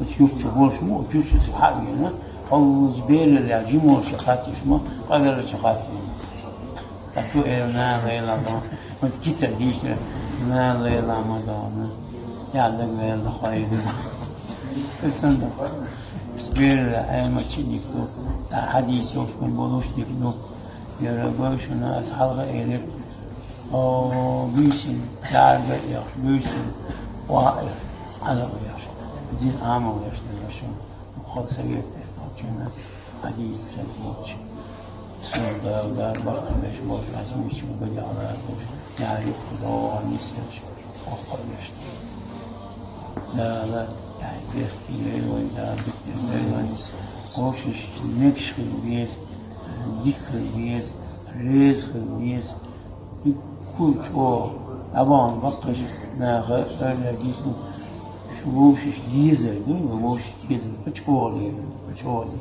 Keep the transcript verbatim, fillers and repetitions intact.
Юртчу болуш ма, юртчу хьа а вена, хьаллуз бералла жимолча хатиш ма, къагарача хатиш. Асу эр на лайла ма, вот кица дишра, на лайла ма да, на. Я да лайла хайда. Касан да. Бералла аймачи нику, та хадис ёш ман болуш нику. Яра гойшуна аз халга элир. О, бишин, дарга яш, бишин. Ва, ана яш. Дин амал яш, яш. Хол совет, очина, хадис, воч. Сорда, да, бахмеш, бош, асмиш, бали, ала, бош. Яри, худо, амисяш, охол яш. Да, да, я, бех, я, да, битер, я, да. Ошиш, мекш, хил, бес, дик, хил, бес, рез, хил, бес. И кул чӀо, абан баккъаш наха, ала гисну, шу вовшиш дизер, ду, вовшиш дизер, чӀоли, чӀоли.